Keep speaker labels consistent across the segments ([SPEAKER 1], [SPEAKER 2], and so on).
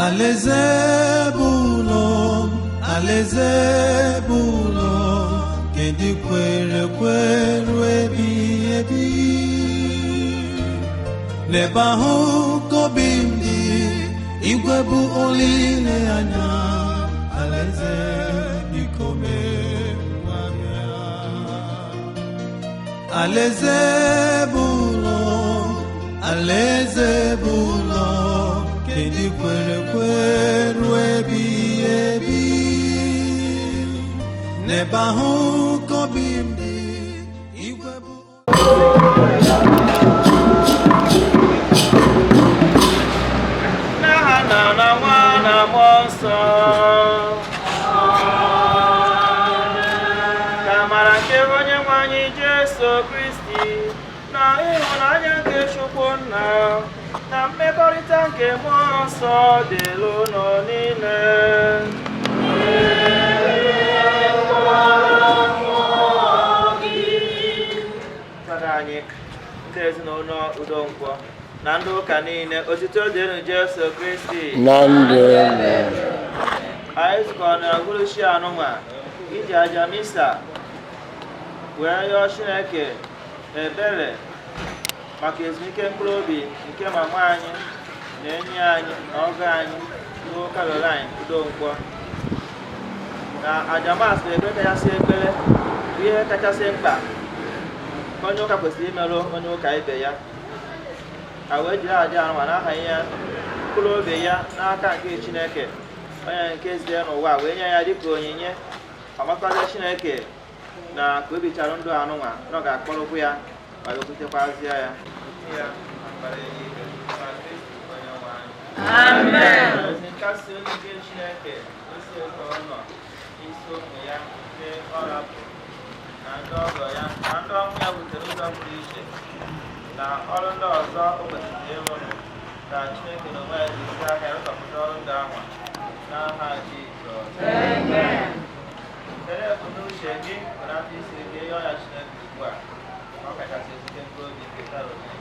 [SPEAKER 1] Alaeze bụ ụlọ m, alaeze bụ ụlọ nke ndị kwere ekwe ruo ebighị ebi. N'ebe ahụ ka obi m dị, igwe bụ olileanya. Alaeze biko mee ngwa bịa. Alaeze bụ ụlọ, alaeze bụ ụlọ nke ndị kwere ekwe ruo ebighị ebi. N'ebe ahụ ka obi m dị, igwe bụ.
[SPEAKER 2] N'aha Nna na Nwa na Mmụọ Nsọ. Ka amara nke onye nwe anyị Jesu Kristi na ịhụnanya nke Chukwu Nna na mmekọrịta nke Mmụọ Nsọ dịlụ unu niile. Fada anyị, ndị ezinụlọ Udonkwọ na ndị ụka niile, otito dịrị Jesu Kristi.
[SPEAKER 3] Na ndụ.
[SPEAKER 2] Anyị zukọrọ na uhuruchi anụnwa iji aja misa wee yọọ Chineke ebere maka ezumike mkpụrụ obi nke mama anyị na enyi anyị na ọgọ anyị bụ Caroline Udonkwọ. Na aja Mass bụ ekpere kachasị ekpere, bụ ihe kachasị mkpa onye ụka kwesịrị imerụ onye ụka ibe ya, ka wee jiri aja anụnwa n'aha ya mkpụrụ obi ya n'aka nke Chineke, onye nke zitere n'ụwa wee nye ya dịka onyinye ọmakwazi Chineke na ka o bichara ndụ anụnwa na ọ ga-akpọrọkwu ya ma bịakwutekwazie ya ya na mbara eluigwe na Kristi onye nwe anyị.
[SPEAKER 4] Amen.
[SPEAKER 2] Ezi nkasi obi nke Chineke osi ụtọ nọ isi ụmụ ya ndị ọ rapụrụ na ndị ọgọ ya na ndị ọnwụ ya butere ụzọ pụrụ iche na ọrụ ndị ọzọ o kwesịrị ịrụnụ, ka Chineke na onwe ya jisi aka ya rụtọpụta ọrụ ndị ahụ n'aha Jizọs.
[SPEAKER 4] Amen.
[SPEAKER 2] Kedu ebumnuche gị wenata isi gị yọọ ya Chineke ugbu a, ọ kachasị ezite mkpụrụ obi nke Caroline?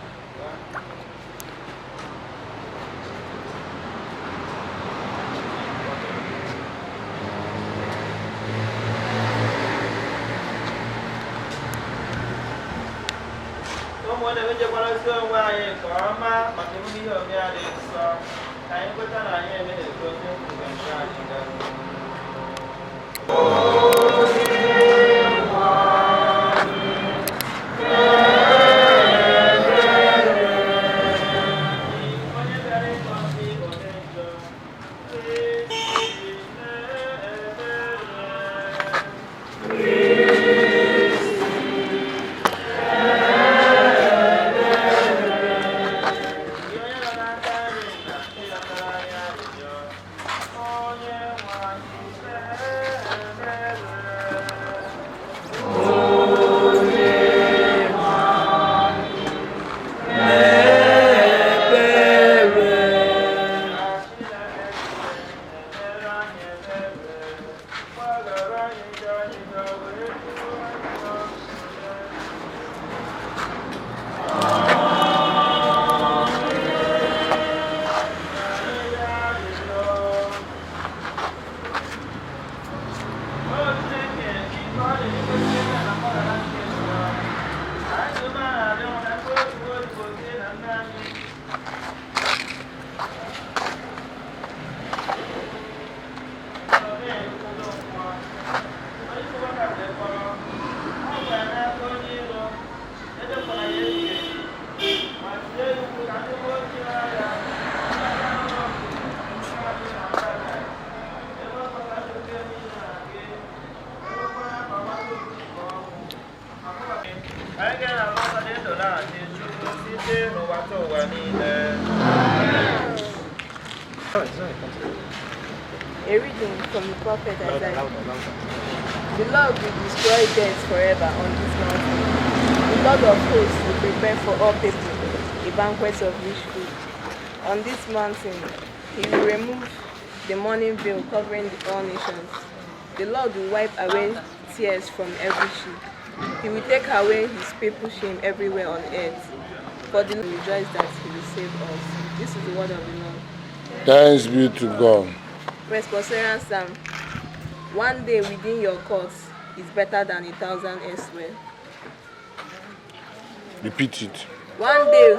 [SPEAKER 2] Ụmụnne m, ejekwarasi onwe anyị nke ọma maka emume ihe omimi a dị nsọ, ka anyị kweta na anyị emehiego onye mgbe nke anyị gara. Onye bịara ịgọzi onye njọ, Kristi mee ebere. Gị onye nọ n'aka nri na ịrịọtara anyị arịrịọ, onye nwe anyị mee ebere. Thank you. Anyị ga-anabata ndị ndụ na-achị Chukwu site n'ụwa ta ụwa niile.
[SPEAKER 4] A reading from the prophet Isaiah. The Lord will destroy death forever on this mountain. The Lord of hosts will prepare for all people a banquet of rich food. On this mountain, he will remove the mourning veil covering all nations. The Lord will wipe away tears from every cheek. He will take away his people's shame everywhere on earth. For the Lord rejoice that he will save us. This is the word of the Lord.
[SPEAKER 3] Thanks be to God.
[SPEAKER 4] Responsorial Psalm. One day within your courts is better than 1,000 elsewhere.
[SPEAKER 3] Repeat it.
[SPEAKER 4] One day.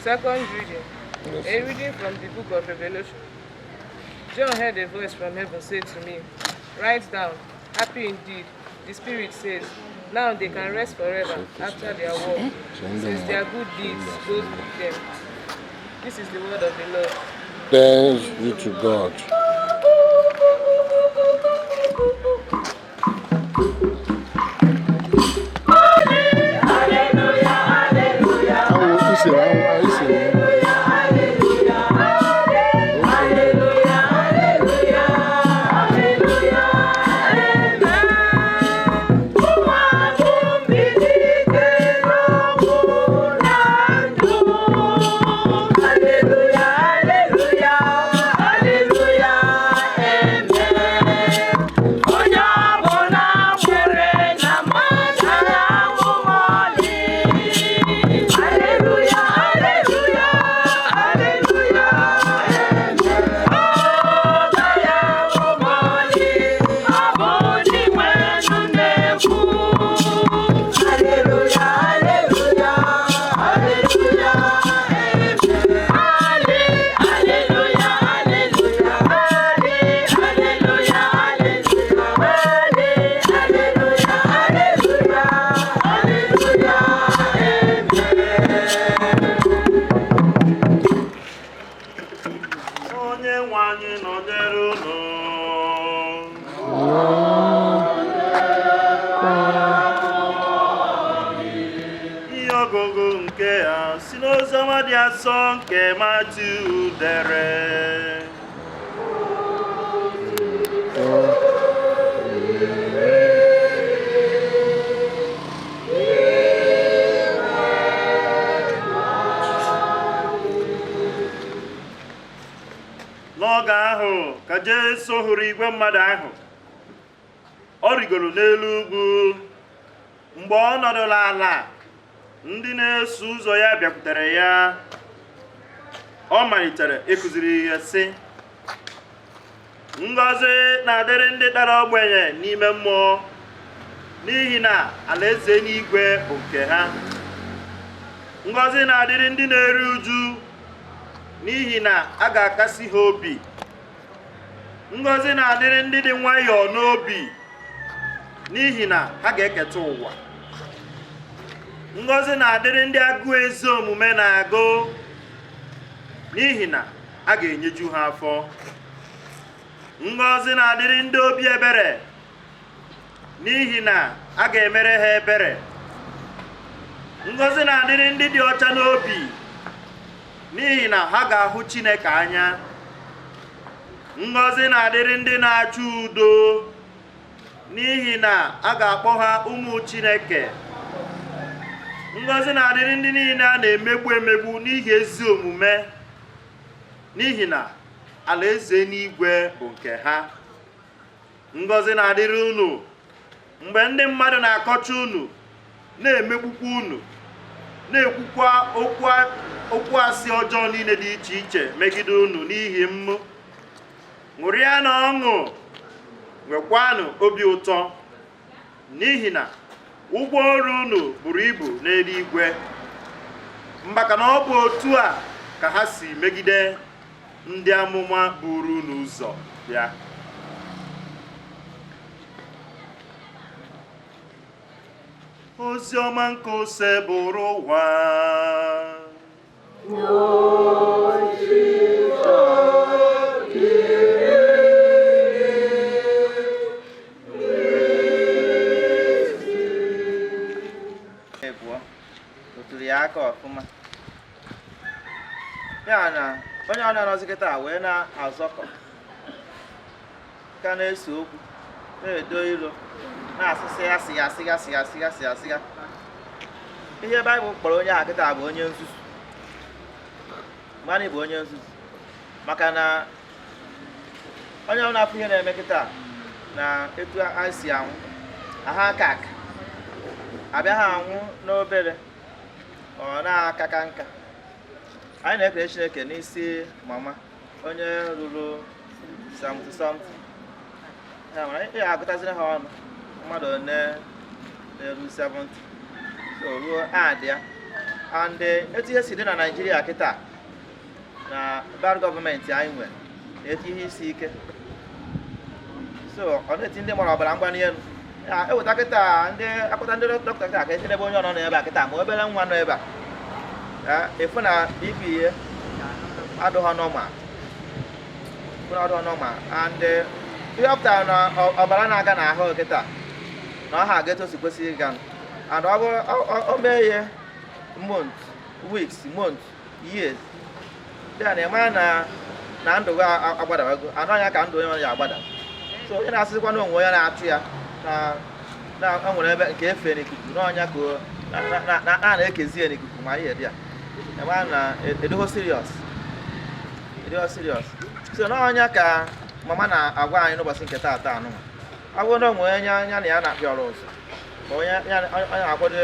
[SPEAKER 5] Second reading. A reading from the book of Revelation. John heard a voice from heaven say to me, "Write down, happy indeed, the Spirit says, now they can rest forever after their work, since their good deeds goes with them." This is the word of the Lord.
[SPEAKER 3] Thanks be to God.
[SPEAKER 6] Onye nwe anyị nọnyere unu. Ihe ọgụgụ nke a si n'oziọma dị asọ nke Matiu dere. N'oge ahụ ka Jesu hụrụ igwe mmadụ ahụ, ọ rigoro n'elu ugwu. Mgbe ọ nọdụrụ ala, ndị na-eso ụzọ ya bịakwutere ya. Ọ malitere ịkụziri ihe sị, ngọzi na-adịrị ndị dara ogbenye n'ime mmụọ, n'ihi na alaeze n'igwe bụ nke ha. Ngọzi na-adịrị ndị na-eru uju, n'ihi na a ga-akasi ha obi. Ngọzi na-adịrị ndị dị nwayọọ n'obi, n'ihi na ha ga-eketa ụwa. Ngọzi na-adịrị ndị agụụ ezi omume na-agụ, n'ihi na a ga-enyeju ha afọ. Ngọzi na-adịrị ndị obi ebere, n'ihi na a ga-emere ha ebere. Ngọzi na-adịrị ndị dị ọcha n'obi, n'ihi na ha ga-ahụ Chineke anya. Ngọzi na-adịrị ndị na-achọ udo, n'ihi na a ga-akpọ ha ụmụ Chineke. Ngọzi na-adịrị ndị niile a na-emegbu emegbu n'ihi ezi omume, n'ihi na alaeze n'igwe bụ nke ha. Ngọzi na-adịrị unu mgbe ndị mmadụ na-akọcha unu, na-emegbukwa unu, na-ekwukwa okwu asị ọjọọ niile dị iche iche megide unu n'ihi m. Ṅụrịanụ ọṅụ, nwekwanụ obi ụtọ, n'ihi na ụgwọ ọrụ unu buru ibu n'eluigwe, maka na ọ bụ otu a ka ha si megide ndị amụma buru unu ụzọ bịa. Ozi ọma nke Osebụrụwa.
[SPEAKER 2] Ebụọ rụtụrụ ya aka ọfụma, ya na onye ọ na-anọzi kịta wee na-azọkọ ka na-ese okwu, na-edo iro, na-asịsị ya sịga sịga sịga sịga sịga sịga. Ihe Baịbụl kpọrọ onye ahụ kịta bụ onye nzuzu. Mmanụ bụ onye nzuzu, maka na onye ọ na-afụ ihe na-eme kịta na etu a si anwụ aha aka aka abịa ha anwụ n'obere, ọ na-akaka nka. Anyị na-ekele Chineke n'isi mama onye ruru 70 something. Ya mere ị ga-agụtaziri ha ọnụ mmadụ one na-eru 70, so ruo adị ya. And etu ihe si dị na Naịjirịa kịta na bad gọọmenti anyị nwere na-eti ihe isi ike, so ọ na-eti ndị mara ọbara mgbali elu. Eweta kịta ndị akpọta ndị dọkịta kịta ka etinebe onye ọnọ n'ebe a kịta, ma obere nwa nọ ebe a, efu na BP ya adịghọ normal, adịghọ normal. And ihe ọ pụtara na ọbara na-aga n'ahụ kịta na ọ ha aga etu o si kwesị ịga, and ọ bụrụ o mee ihe month, weeks, month, years, ya na ịma na ndụ gị agbadabago anụ anya ka ndụ onye ọ ya agbada. So onye na-asịzikwa na onwe onye na-achụ ya na o nwere ebe nke efe n'ikuku n'ọnya ka a na-ekezi ya n'ikuku, ma ihe dị ya ịma na edoho serious, edoho serious. So n'ọnya ka mama na-agwa anyị n'ụbọchị nke taata anụnwa, ọ bụrụ na o nwere onye anya na ya na-apịọrọ ụzọ, ma onye na-akwado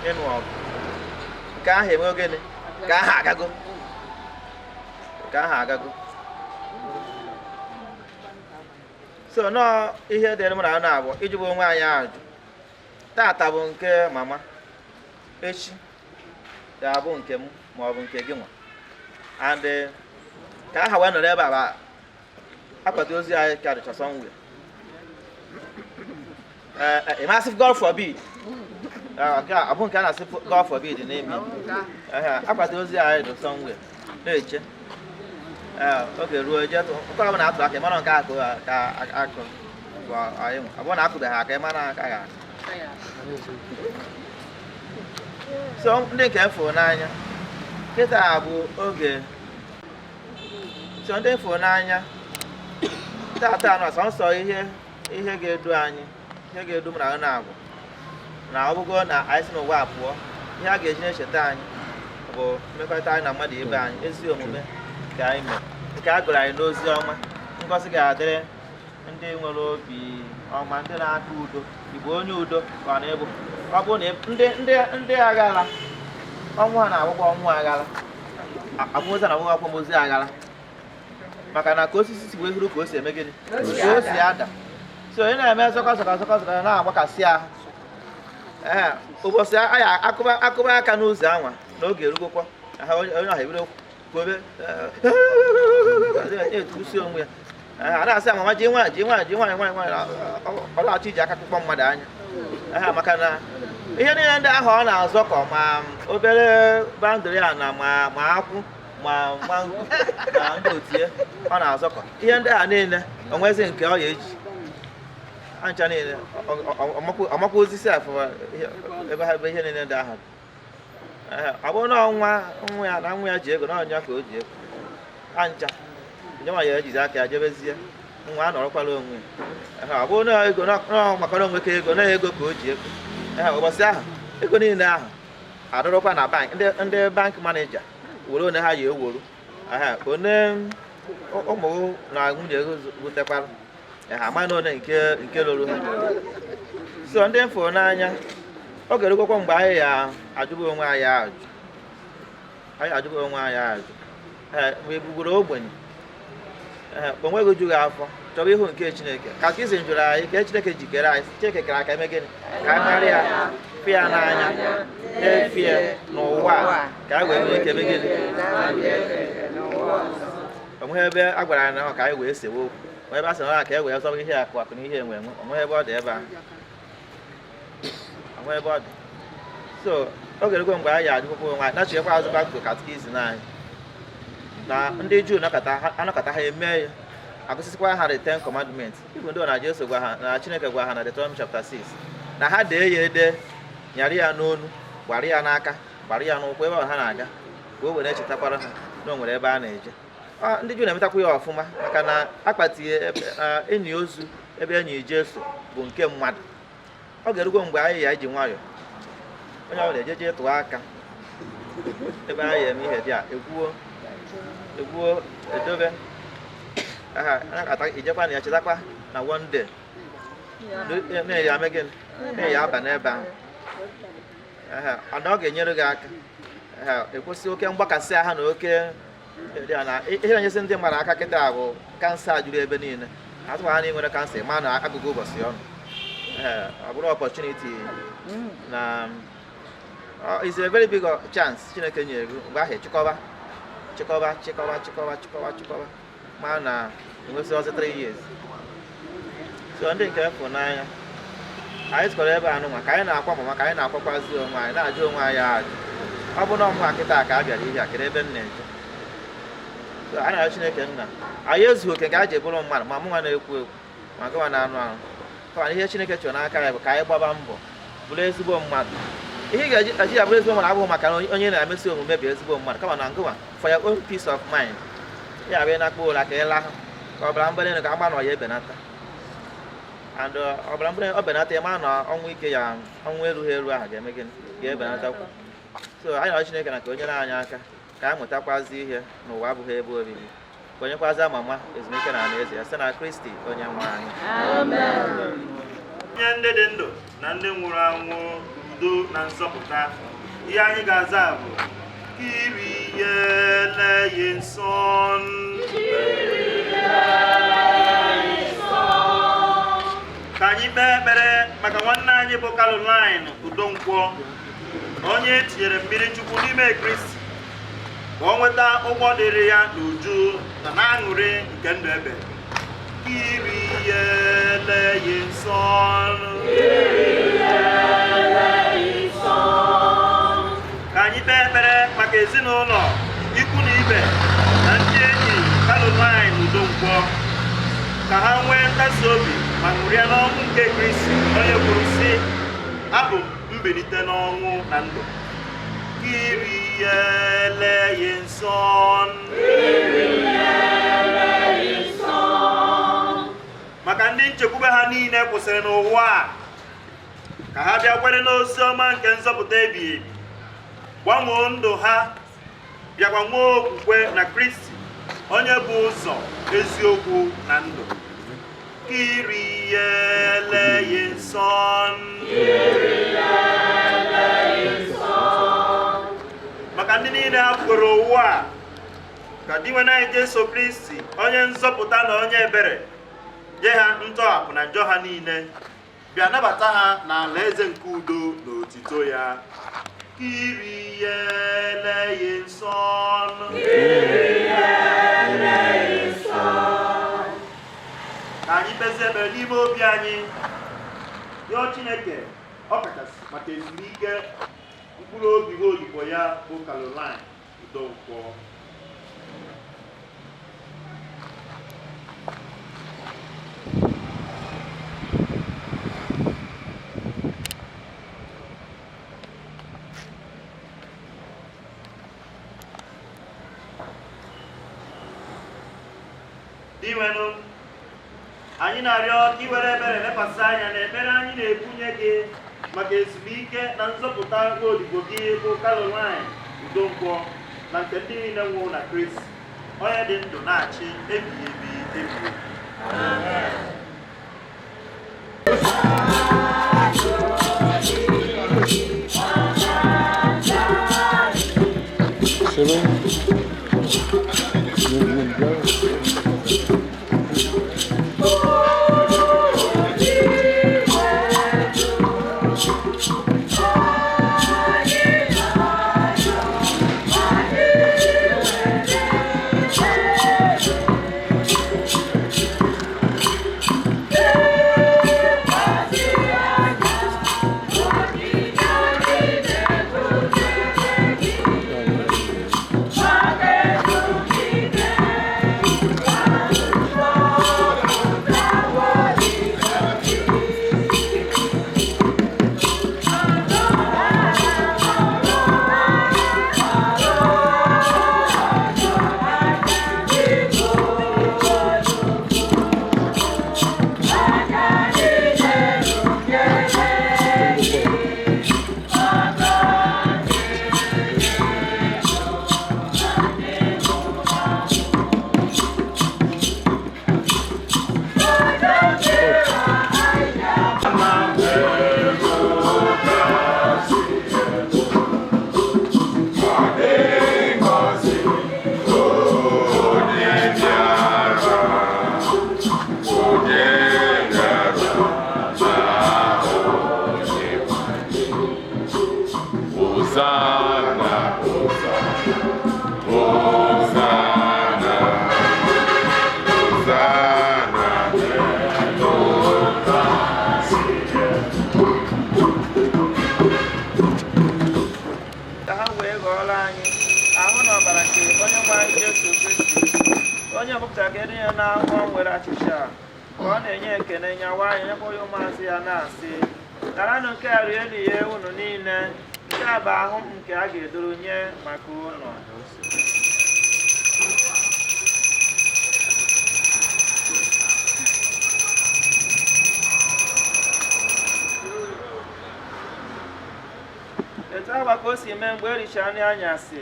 [SPEAKER 2] ịnụ ọgụ, nke ahụ eme ogene, nke ahụ agago, nke ahụ agago. So nọọ ihe dịrị mụ na anụ abụọ iji bụ onwe anyị ajụ. Tata bụ nke mama, echi ga-abụ nke m ma ọ bụ nke gị nwa. And ka aha wee nọrọ ebe a akpati ozi anyị ka dịcha somewhere. Ịmasị God forbid, ọ bụ nke a na-asị God forbid n'ime akpati ozi anyị dị somewhere na-eche oge ruo eje nke ọ bụla atụrụ aka ịmara nke akụ ka akụ bụ anyị nwe, ọ bụrụ na akụbeghị aka ịmara aka ga akụ. So ndị nke m fụrụ n'anya kịta bụ oge, so ndị m fụrụ n'anya tata nọ sọnsọ ihe ihe ga-edu anyị, ihe ga-edu m na ahụ na-abụ na ọ bụgo na anyị si n'ụwa pụọ, ihe a ga-eji na-echeta anyị bụ mmekọrịta anyị na mmadụ ibe anyị, ezi omume nke anyị mere, nke a gụrụ anyị n'ozi ọma. Ngọzi ga-adịrị ndị nwere obi ọma, ndị na-aka udo. Igbo onye udo ka ọ na-ebu, ọ bụrụ na ndị aghara ọnwụ ha na-awụkwa ọnwụ aghara, akwamozu na awụkwa akwamozu aghara, maka na ka osisi si wee hụrụ ka o si eme gịnị, ka o si ada. So onye na-eme zọkọ zọkọ zọkọ zọkọ na-agbakasị ahụ, ee ụbọchị anyị akụba aka n'ụzọ anwa n'oge erugokwa onye ọha ebido kwebe na-etusi onwe ya, a na-asị mama ji nwaanyị ji nwaanyị ji nwaanyị nwaanyị nwaanyị, ọ na-achọ iji aka kpụkpọ mmadụ anya. Maka na ihe niile ndị ahụ ọ na-azọkọ, ma obere bandịrị a na ma akwụ ma mango na ndị otie ọ na-azọkọ ihe ndị a niile, onwezi nke ọ ya eji ancha niile ọmakwa osisi afọ ebe ha ebe ihe niile ndị ahụ. Ọ bụrụ na nwa ya na nwa ya ji ego na ọnya ka o ji ego ancha Nyenwa ya ejizi aka ya jebezie nwa anọrọkwala onwe ya. Ọ bụrụ na ego na maka na onwe ka ego na ego ka o ji ego. Ee, ụbọchị ahụ ego niile ahụ adọrọkwa na bank, ndị bank manager were one ha ya eworu. Aha, one ụmụ na nwunye ego butekwara ha ama na one nke lụrụ ha. So ndị mfụrụ n'anya, ọ ga-erukwa mgbe anyị ya ajụba onwe anyị ajụ. Anyị ajụba onwe anyị ajụ. Ee, mgbe ebugboro ogbenye, ee, onwe gị jughị afọ, chọba ihu nke Chineke. Katikizim jụrụ anyị ka Chineke jikere anyị. Chineke kere aka eme gịnị? Ka anyị mara ya, fụ ya n'anya, na-efe n'ụwa a, ka anyị wee nwee ike eme gịnị? Onweghị ebe a gwara anyị na ka anyị wee sewe okwu. Onwe ebe a sị na ka e wee zọba ihe akụ akụ na ihe enwe enwe. Onweghị ebe ọ dị ebe ahụ. Onweghị ebe ọ dị. So ọ ga-erukwe mgbe anyị ajụkwakwa onwe anyị, nachikwa azụ back to katikizim anyị. Na ndị Juu anọkọta ha eme ya, agụsịsịkwa ha the Ten Commandments. Ibu ndị na Jesu gwa ha na Chineke gwa ha na Deuteronomy chapter 6 na ha dee ya ede, nyara ya n'onu, gbara ya n'aka, gbara ya n'ụkwụ ebe ha na-aga, ka o were echetakwara ha na o nwere ebe a na-eje. Ndị Juu na-emetakwa ya ọfụma maka na akpati enyi ozu ebe enyi Jesu bụ nke mmadụ. Ọ ga-erukwe mgbe anyị ya eji nwayọọ, onye ọbụla ejeje tụọ aka ebe anyị eme ihe dị a, ekwuo edobe aha anakọta ijekwa na ya chetakwa na one day na-eyi ame gịnị na-eyi aba n'ebe ahụ. Aha, ana ọ ga-enyere gị aka. Aha, ekwesị oke mgbakasị ahụ na oke na ihe na-enyesi ndị mmadụ aka kịta bụ kansa juru ebe niile. Atụkwa ha na nwere kansa ma na agụgụ ụbọchị ọnụ. Ee, ọ bụrụ opportunity na is a very big chance Chineke nyere gị mgbe ahụ chịkọba chịkọba chịkọba chịkọba chịkọba chịkọba ma na enwesị ọzọ 3 years. So ndị nke fụ n'anya, anyị zụkọrọ ebe a nụnwa ka anyị na-akwa mama, ka anyị na-akwakwazi onwe anyị, na-ajụ onwe anyị ajụ. Ọ bụ na ọmụma kịta ka a bịara ihe a, kedu ebe m na-eje? So anyị na-arịọ Chineke nna, anyị ezughị oke nke anyị ji bụrụ mmadụ, ma mụnwa na-ekwu ekwu ma gịnwa na-anụ anụ. Kama ihe Chineke chọrọ n'aka anyị bụ ka anyị gbaba mbọ bụrụ ezigbo mmadụ. Ihe ị ga-eji ya bụrụ ezigbo mmadụ abụghị maka na onye na-emesi omume bụ ezigbo mmadụ, kama na ngụwa for your own peace of mind. Ya bụ ị na-akpọ ụra ka ị lahụ, ka ọbara mgbali elu ka agba na ọ ya ebenata. And ọbara mgbali ọ benata, ma na ọnwụ ike ya ọnwụ erughị eru ahụ ga-eme gịnị? Ga-ebenatakwa. So anyị na Chineke na ka o nyere anyị aka ka anyị mụtakwazi ihe n'ụwa abụghị ebe obibi. Ka onye kwazi amama ezumike na alaeze ya site na Kristi onye nwe anyị.
[SPEAKER 6] Amen. Nye ndị dị ndụ na ndị nwụrụ anwụ udo na nzọpụta. Ihe anyị ga-aza bụ Kyrie eleison. Ka anyị kpee ekpere maka nwanne anyị bụ Caroline Udonkwo, onye etinyere mmiri Chukwu n'ime Kristi, ka o nweta ụgwọ dịrị ya n'uju na na-aṅụrị nke ndụ ebe. Kyrie eleison. Ka anyị kpee ekpere maka ezinụlọ, ikwu na ibe na ndị enyi Caroline Udonkwo, ka ha nwee nkasi obi ma ṅụrịa n'ọnwụ nke Kristi, onye kwuru sị, abụ m mbilite n'ọnwụ na ndụ. Kyrie eleison. Maka ndị nchekwube ha niile kwụsịrị n'ụwa a, ka ha bịa kwere n'ozi ọma nke nzọpụta ebighị ebi, gbanwee ndụ ha, bịakwa nwee okwukwe na Kristi, onye bụ ụzọ, eziokwu na ndụ. Kyrie eleison. Maka ndị niile hapụrụ ụwa a, ka Dinwenụ anyị Jesu Kristi, onye nzọpụta na onye ebere, nye ha ntọhapụ na njọ ha niile, bịa nabata ha n'ala eze nke udo na otito ya. Kyrie eleison. Ka anyị kpezie ekpere n'ime obi anyị, yọọ Chineke ọkachasị maka ezumike mkpụrụ obi nwa odibo ya bụ Caroline Udonkwo. Dinwenụ, anyị na-arịọ ka ị were ebere lekwasị anya na ekpere anyị na-ebunye gị maka ezumike na nzọpụta nwa odibo gị bụ Caroline Udonkwo na nke ndị niile nwụrụ na Kristi, onye dị ndụ na-achị ebighị ebi ebighị ebi.
[SPEAKER 3] C'est bon. You will go.
[SPEAKER 7] Hosanna, Hosanna, Hosanna,
[SPEAKER 2] Ka ha wee ghọọrọ anyị ahụ na ọbara nke onye nwe anyị Jesu Kristi, onye ọpụpụtara ka edinye n'ahụ nwere achịcha a, ka ọ na-enye ekele nyawa anyị, nyekwa ya ụmụazị ya na-asị: naranụ nke a, rienụ ya unu niile, nke a bụ ahụ m nke a ga-edoro nye maka unu. Etu agwa ka o si mee mgbe e richara nri anyasị,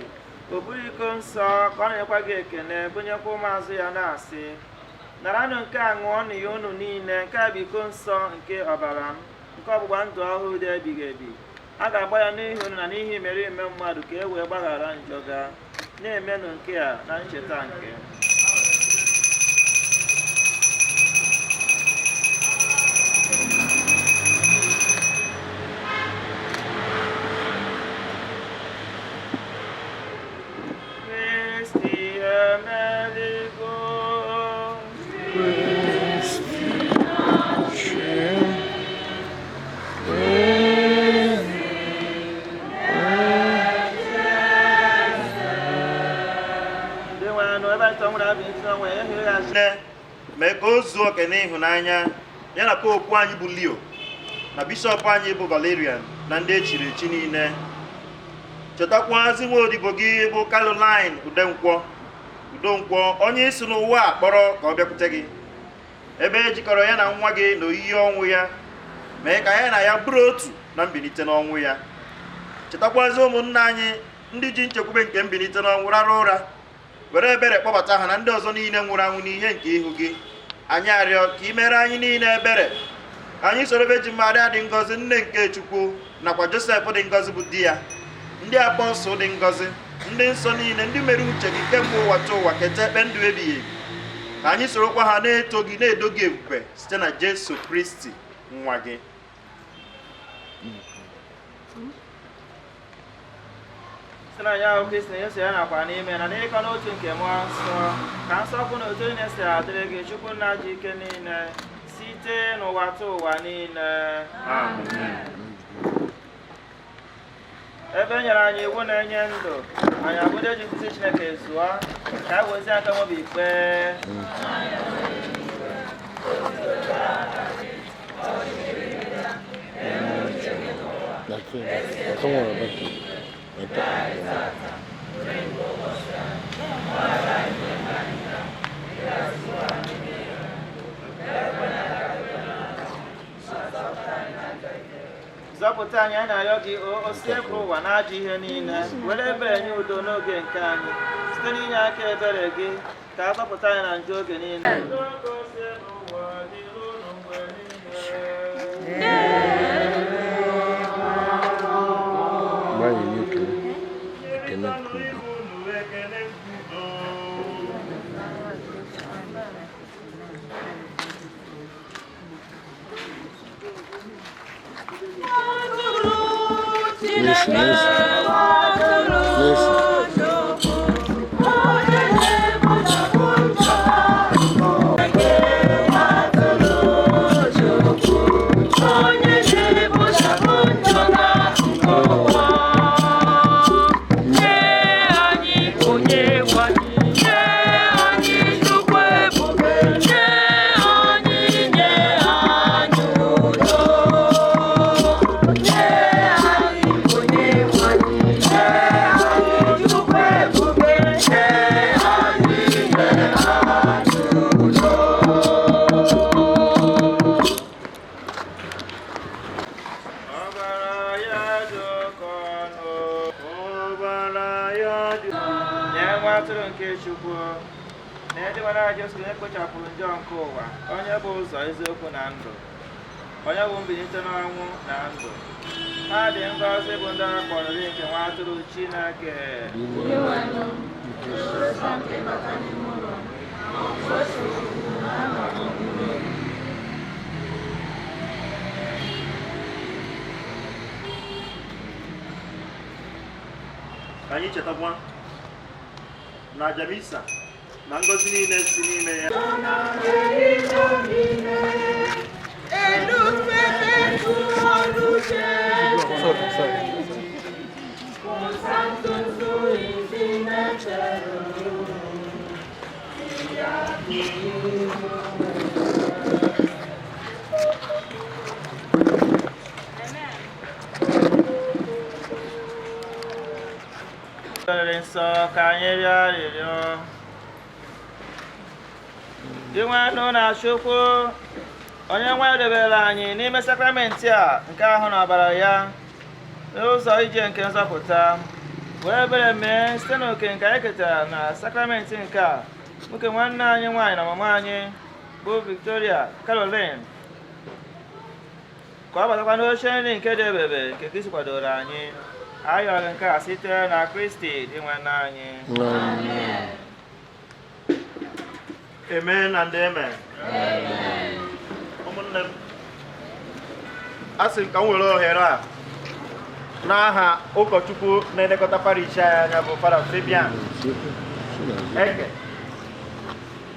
[SPEAKER 2] o buru iko nsọ, ka ọ na-enyekwa gị ekele, bunyekwa ụmụazụ ya na-asị: naranụ nke a, ṅụọnụ ya unu niile, nke a bụ iko nsọ nke ọbara m, nke ọgbụgba ndụ ọhụrụ dị ebighị ebi. A ga-agba ya n'ihi unu na n'ihi imerime mmadụ, ka e wee gbaghara njọ ga. Na-emenụ nke a na ncheta nke m. Kristi emeligo. Ndị nwe anụ ebe anyị tọnwụrụ abụ ntị ọnwa ya ehighị ya.
[SPEAKER 6] Nne, mee ka o zuo oke n'ịhụnanya ya na popu anyị bụ Leo na bishọp anyị bụ Valerian na ndị echiri echi niile. Chetakwazi nwa odibo gị bụ Caroline Udenkwọ Udonkwo, onye isi n'ụwa a kpọrọ ka ọ bịakwute gị, ebe e jikọrọ ya na nwa gị na oyiyi ọnwụ ya, mee ka ya na ya bụrụ otu na mbilite n'ọnwụ ya. Chetakwazi ụmụnna anyị ndị ji nchekwube nke mbilite n'ọnwụ rara ụra, were ebere kpọbata ha na ndị ọzọ niile nwụrụ anwụ n'ihe nke ihu gị. Anyị arịọ ka ị mere anyị niile ebere, anyị soro Virgin Maria dị ngọzi, nne nke Chukwu, nakwa Josef dị ngọzi bụ di ya, ndị apọstụl dị ngọzi, ndị nsọ niile, ndị mere uche gị kemgbe ụwa tụ ụwa, keta ekpe ndụ ebighị ebi. Ka anyị sorokwa ha na-eto gị, na-edo gị ebube site na Jesu Kristi nwa gị.
[SPEAKER 2] Site na ya ahụ Kristi na-eso ya nakwa n'ime na n'ịkọ n'otu nke mmụọ nsọ, ka nsọpụ na otu niile si adịrị gị, Chukwu nna ji ike niile, site n'ụwa tụ ụwa niile. Ebe e nyere anyị iwu na-enye ndụ, anyị abụdo eji nkuzi Chineke zụọ, ka a wezie aka nwobi ikpe.
[SPEAKER 3] That's it. Don't worry about it. Like that.
[SPEAKER 2] Zọpụta anyị, anyị na-arịọ gị, o Osebụrụwa ụwa na ajọ ihe niile, were ebere nye udo n'oge nke anyị, site n'inye aka ebere gị, ka a zọpụta anyị na njọ oge niile.
[SPEAKER 3] Mgbe anyị enye ekele, ekele nke udo.
[SPEAKER 6] Ekele nke udo.
[SPEAKER 3] Listen, listen. Listen.
[SPEAKER 2] Ọbara ya dị oke ọnụ.
[SPEAKER 6] Ọbara ya dị
[SPEAKER 2] Nye nwa atụrụ nke Chukwu, na ndị nwere Jesu onye kpochapụrụ njọ nke ụwa, onye bụ ụzọ, eziokwu na ndụ, onye bụ mbilite n'ọnwụ na ndụ. Ha dị ngọzi bụ ndị a kpọrọ oriri nke nwa atụrụ Chineke.
[SPEAKER 6] Ka anyị chetakwa na aja misa na ngọzi niile si n'ime ya.
[SPEAKER 3] Sorry, sorry.
[SPEAKER 2] Rịọrọ nsọ ka anyị rịọ arịrịọ. Dinwenụ na Chukwu, onye nwe debere anyị n'ime sakramenti a nke ahụ na ọbara ya n'ụzọ ije nke nzọpụta, wee ebere mee site n'oke nke anyị ketara na sakramenti nke a, nwoke nwanne anyị nwaanyị na mama anyị bụ Victoria Caroline, ka ọ batakwa n'oche nri nke dị ebebe nke Kristi kwadoro anyị. Anyị rịọrọ nke a site na Kristi Dinwenụ anyị.
[SPEAKER 3] Amen.
[SPEAKER 6] Amen and amen. Ụmụnne m, a sị m ka m were ohere a n'aha ụkọchukwu na-elekọta parish anyị anya bụ Fada Fabian Eke,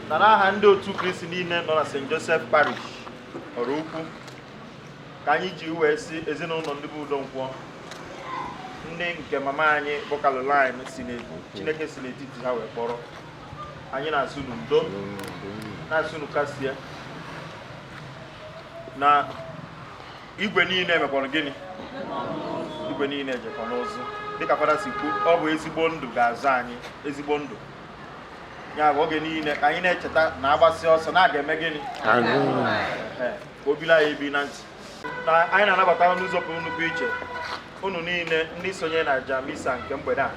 [SPEAKER 6] na n'aha ndị otu Kristi niile nọ na St. Joseph Parish Ọraukwu, ka anyị ji wee si ezinụlọ ndị bụ Udo Nkwọ, ndị nke mama anyị bụ Caroline si Chineke si n'etiti ha wee kpọrọ anyị, na-asụ n'udo, na-asụ kasie na igwe niile mekwara gịnị, igwe niile jekwa n'ụzụ. Dịka fada si kwu, ọ bụ ezigbo ndụ ga-azụ anyị, ezigbo ndụ ya bụ oge niile ka anyị na-echeta na agbasi ọsọ na a ga-eme gịnị. Ee, ka obili anyị ebi na ntị na anyị na-anabata n'ụzọ pụrụ nnukwu iche unu niile ndị sonye na aja misa nke mgbede a,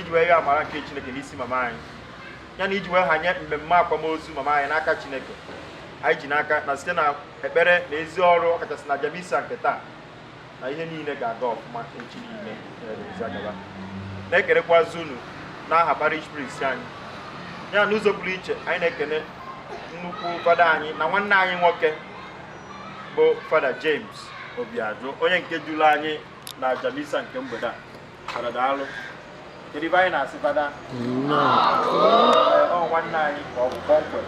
[SPEAKER 6] iji wee yọọ amara nke Chineke n'isi mama anyị, ya na iji wee hanye mmemme akwamozu mama anyị n'aka Chineke. Anyị ji n'aka na site na ekpere na ezi ọrụ, ọkachasị na aja misa nke taa, na ihe niile ga-aga ọfụma echi niile. Agaba na-ekerekwazi unu n'aha parish priest anyị, ya n'ụzọ pụrụ iche anyị na-ekene nnukwu fada anyị na nwanne anyị nwoke bụ Fada James Obiajụ, onye nke duru anyị na aja misa nke mgbede a. Fada, daalụ. Kedu ibe anyị na-asị fada? Ọ nwanne anyị ka ọ bụ kpọmkwem,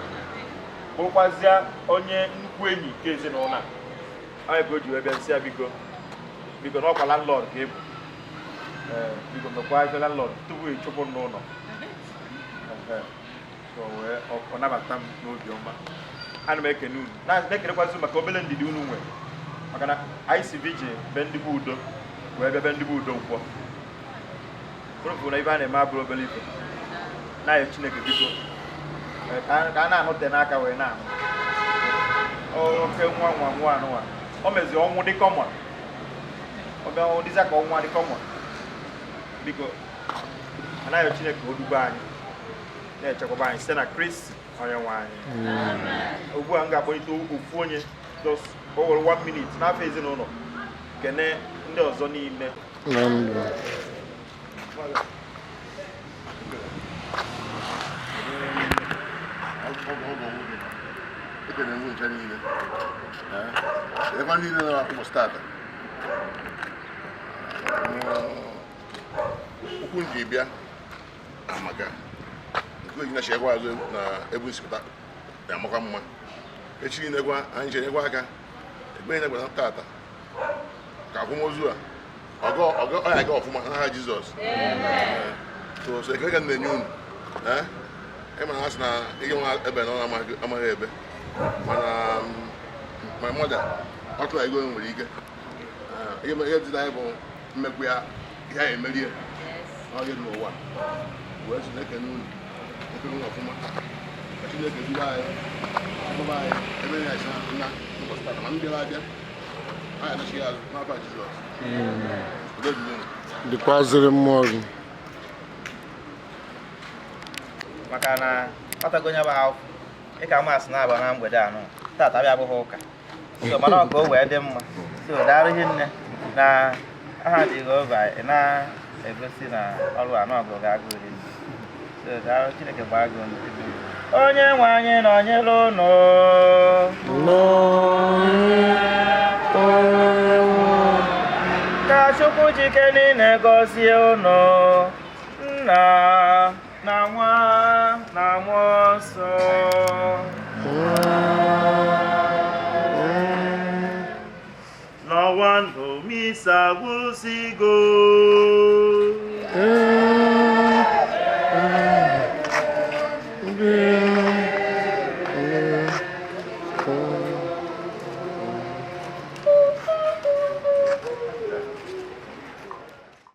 [SPEAKER 6] bụrụkwazịa onye nnukwu enyi nke ezinụlọ a. Anyị ka o ji wee bịa nsị ya, biko biko, na ọkwa landlord ka ị bụ. Ee, biko mekwa ife landlord tupu ị chụpụ m n'ụlọ. Ehe. So wee ọ nabata m n'obi ọma. Ana m ekene unu, na-ekenekwazi maka obere ndidi unu nwere, maka na anyị si vigil be ndị bụ Udo wee bịa be ndị bụ Udo Nkwọ. Unu na ife a na-eme abụrụ obere ife. Na-ayọ Chineke, biko, ka a na-anụte n'aka wee na-anụ oke nwa nwa nwa anụnwa o mezi ọnwụ dị common. Ọ bịa ọ dịza ka ọnwa dị common. Biko, anaghị Chineke odugbo anyị na-echekwaba anyị site na Kristi onye nwe anyị. Ugbu a m ga-akpọlite ofu onye, just o were one minute n'afọ ezinụlọ kene ndị ọzọ niile.
[SPEAKER 3] Na ndụ.
[SPEAKER 7] Ekene m ncha niile. Ebe niile nọ ụbọchị tata. Okwu m ji bịa amaka nke oji na-echekwa azụ na ebe nsipụta na-amakwa mma. Echi niile gwa anyị chenyekwa aka ekpere na tata ka akwamozu a ọgọ ọgọ ọ ya aga ọfụma n'aha Jizọs. So so ekele ka m na-enye unu. Ị ma na asị na ihe nwa ebe na ọ amaghị ebe, mana my mother ọ tụrụ ego nwere ike. Ihe ihe dị anyị bụ mmekwu ya, ihe anyị emerie ọ dị n'ụwa wee sị na-ekene unu, ekene unu ọfụma, ka Chineke duru anyị, chịkọba anyị ebe ya esi na ụbọchị tata, ma ndị bịara abịa anyị anachighị azụ n'afọ Jizọs. Udo dịrị unu.
[SPEAKER 3] Dịkwazịrị mmụọ gị.
[SPEAKER 2] Maka na ọtago onye bụ ahụ ịka masị na-aba na mgbede anụ tata bịa abụghị ụka, so mana ọ ka o wee dị mma. So daalụ hinne na aha Jehova ị na-egosi na ọrụ a na ọgụ ga-agụ rinne. So daalụ, Chineke gbaa gị ume. Onye nwe anyị nọnyere unu. Ka Chukwu jike niile gọzie unu, nna na nwa na mmụọ nsọ.
[SPEAKER 6] N'ọnwa ndụ misa gwụsịgo.